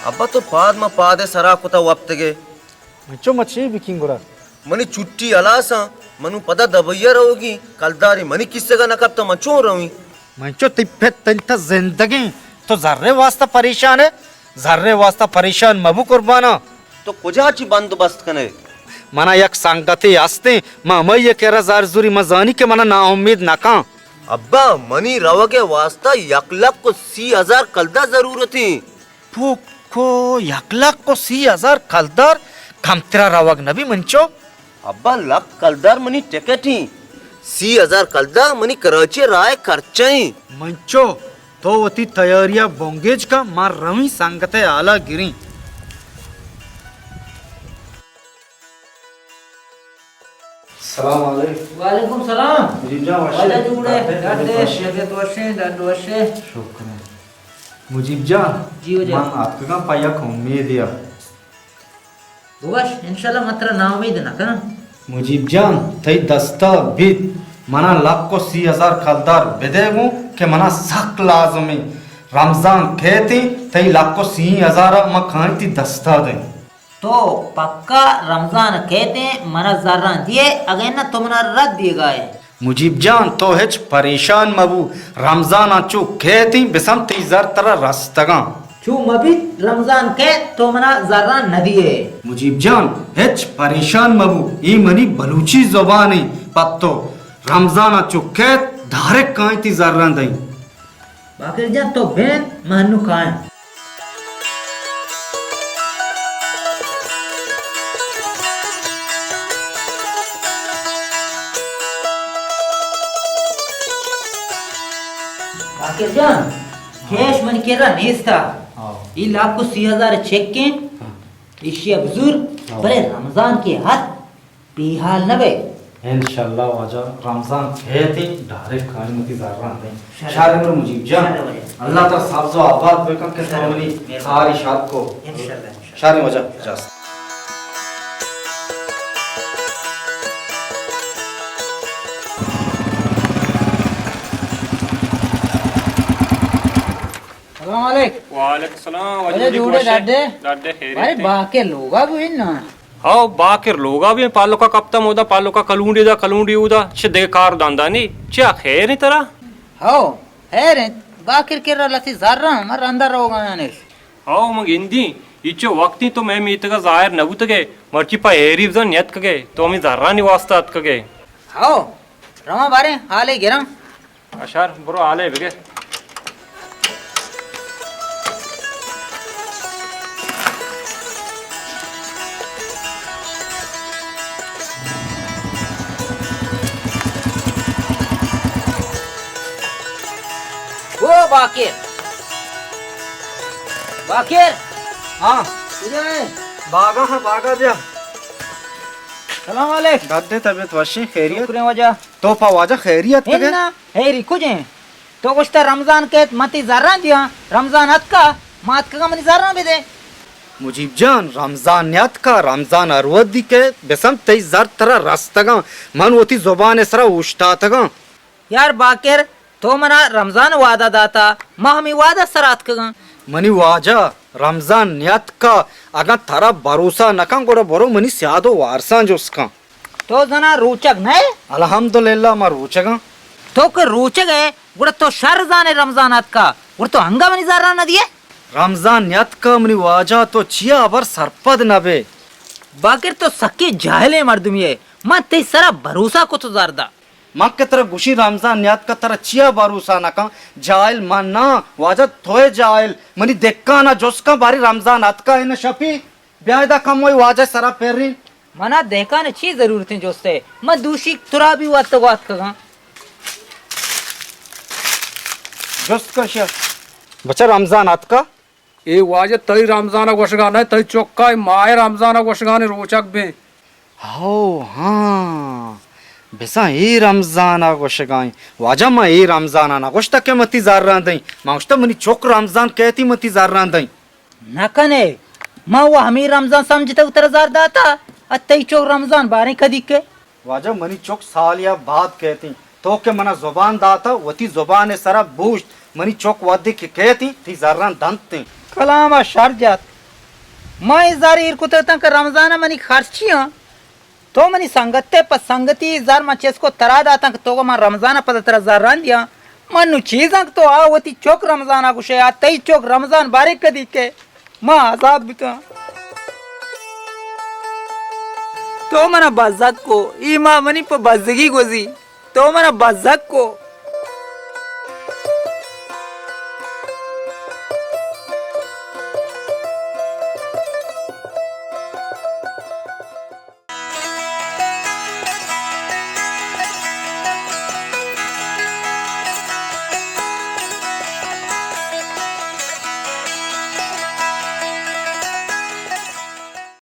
ابا تو پاد ما پاد سرا کتا وپتگے۔ من چو ما چی بکیں گڑا؟ منی چھٹی ہلاس آں، منو پدا دبئی ء روگی، کلدارے منی کیسگ ء نہ کپتہ، من چون رویں؟ من چو تئی پت انت زندگیں، تو زر ء واسطہ پریشان ئے؟ زر ء واسطہ پریشان مبو قرباناں۔ تو کجا چی بندوبست کنئے؟ منا یک سنگتے ہستیں، من ہمائی ء کرا زر زوری، من زانی کہ منا ناامید نکاں۔ ابا، منی روگ ء واسطہ یک لکھ و سی ہزار کلدار ضرورتیں۔ پوکو، یک لکھ و سی ہزار کلدار کمترا روگ نبی منچو۔ ابا، لکھ کلدار منی ٹکٹ ایں، سی ہزار کلدار منی کراچی راہ خرچہ ایں۔ منچو، تو وتی تیاریا بنگیج کن، ما رویں سنگت حالا گریں۔ السلام علیکم۔ وعلیکم السلام۔ مجیب جان، وش واجہ ئے؟ جوڑ ئے؟ ڈاڈ ئے؟ ڈڈ ئے، طبیعت وش ئے؟ طبیعت وش ئے؟ ڈڈ وش ئے؟ شکر ئے۔ مجیب جان، جی واجہ۔ من آتکگاں پہ یک امیدے ءَ۔ بگوش، انشاءاللہ من ترا ناامید نہ کناں۔ مجیب جان، تئی دستا بیت، منا لکھ و سی ہزار کلدار بدے گوں کہ منا سک لازم ایں۔ رمضان کیت ایں، تئی لکھ و سی ہزار ءَ من کائیں تئی دستا دیں۔ تو پکا رمضان کیت ایں، منا زراں دیئے، اگہ نہ تو منا رد دیگا ئے۔ مجیب جان، تو ہچ پریشان مبو، رمضان انچو کیت ایں، بسم تئی زر ترا رستگاں۔ چو مبیت، رمضان کیت تو منا زراں ندیئے۔ مجیب جان، ہچ پریشان مبو، اے منی بلوچی زبان ایں، پہ تو رمضان انچو کیت، ڈائریکٹ کائیں تئی زراں دئیں۔ باقر جان، تو بند، من نوں کایاں۔ باقر جان، کیش منی کرا نیستا۔ ہاں۔ اے لاکھ و سی ہزار چیک ایں، ہاں۔ ایشی ءَ بزور، ہاں۔ بلے رمضان کہ ات، بے حال نہ بئے۔ انشاءاللہ واجہ، رمضان کیت ایں، ڈائریکٹ کائیں وتی زراں دئیں۔ شر۔ شر برو مجیب جان۔ شر واجہ۔ اللہ ترا سبز و آباد بکن کہ تو شر۔ منی مہربانی۔ کاری شاد کو۔ انشاءاللہ، انشاءاللہ۔ شر واجہ، اجازت۔ السلام علیکم۔ وعلیکم السلام۔ واجہ واجہ جوڑ ئے؟ ڈاڈ ئے؟ ڈاڈ ئے، خیریت؟ ارے باقر لوگا بو نا؟ ہاؤ، باقر لوگا بی، پالوکا کپتا مودا، پالوکا کلونڈی دا، کلونڈی اودا، چہ دگہ کار دندا نی، چیا خیر نی ترا؟ ہاؤ، خیر انت، باقر کرا لسی زراں، من رندا روگا آں اش۔ ہاؤ، من گندیں، ایچو وقتی تو مئے میتگا ظاہر نہ بوتگے، مرچی پہ ہیری بزاں نیتکگے، تو ہمے زرانی واسطہ اتکگے۔ ہاؤ، رواں باریں، حالے گراں۔ اشار، برو حالے بگر۔ او باقر! باقر! ہاں۔ کجا ئے؟ باگا ہاں، باگا بیا۔ سلام علیک۔ ڈاڈ ئے، طبیعت وش ایں، خیریت؟ شکر ایں واجہ۔ تو پہ واجہ خیری اتکگے؟ انا، ہیری کجیں؟ تو گوشتا رمضان کیت، من تئی زراں دیاں، رمضان اتکا، ما اتکگاں منی زراں بدے۔ مجیب جان، رمضان نیاتکا، رمضان ہر وھدی کیت، بسم تئی زر ترا رستگاں، من وتی زبان ءِ سرا اوشتاتگاں۔ یار باقر، تو منا رمضان وعدہ داتا، ما ہمے وعدہ سرا اتکگاں۔ منی واجہ، رمضان نیاتکا، اگاں ترا بھروسہ نکن گڑا برو منی سیاد و وارساں جست کن۔ تو زنا روچگ نہ ئے؟ الحمدللہ، ما روچگاں۔ تو کہ روچگ ئے، گڑا تو شر زانے رمضان اتکا، گڑا تو انگا منی زراں نہ دیئے؟ رمضان نیاتکا منی واجہ، تو چیا ہبر سرپد نہ بئے؟ باقر تو سکیں جاہلیں مردمے ئے، من تئی سرا بھروسہ کت و زر دا۔ من کہ ترا گوشی رمضان نیاتکا، ترا چیا بھروسہ نکن؟ جاہل من نہ آں، واجہ توئے جاہل۔ منی دہکانا جست کن، باری رمضان اتکا انت شپی۔ بیا ادا کموئی واجہ سرا پریں۔ منا دہکان چی ضرورتیں جستے؟ من دوشی ترا بی وت گوات کگاں۔ جست کشیا۔ بچہ رمضان آتکا؟ اے واجہ تئی رمضان گوشگا نہ، تئی چکا اے ماہ رمضان گوشگا نے روچک بیں۔ ہو ہاں، بزاں اے رمضان گوشگا ایں۔ واجہ من اے رمضان نہ گوشتا کہ من تی زراں دئیں۔ من گوشتا منی چک رمضان کیتی من تی زراں دئیں۔ نہ کنے، ما و ہمے رمضان سمجھتگ ترا زر داتا، ات تئی چک رمضان باریں کدی کے؟ واجہ منی چک سالیا بعد کیتیں، تو کہ منا زبان داتا، وتی زبان سرا بوشت، منی چک وھدے کہ کیتیں، تی زراں دنتیں۔ کلاما شر جت، ما اے زر ایر کتگ اتاں کہ رمضان ءَ منی خرچی آں۔ تو منی سنگت ئے، پہ سنگتی زر من چست کت ترا داتاں کہ تو گوں من رمضان ءَ پدا ترا زراں دیاں۔ من نوں چیزاں کہ تو آ وتی چک رمضان ءَ گوشئے، آ تئی چک رمضان باریں کدی کئے؟ ما عذاب بوتاں۔ تو منا بزگ کو، اے ماہ منی پہ بزگی گوزی۔ تو منا بزگ کو۔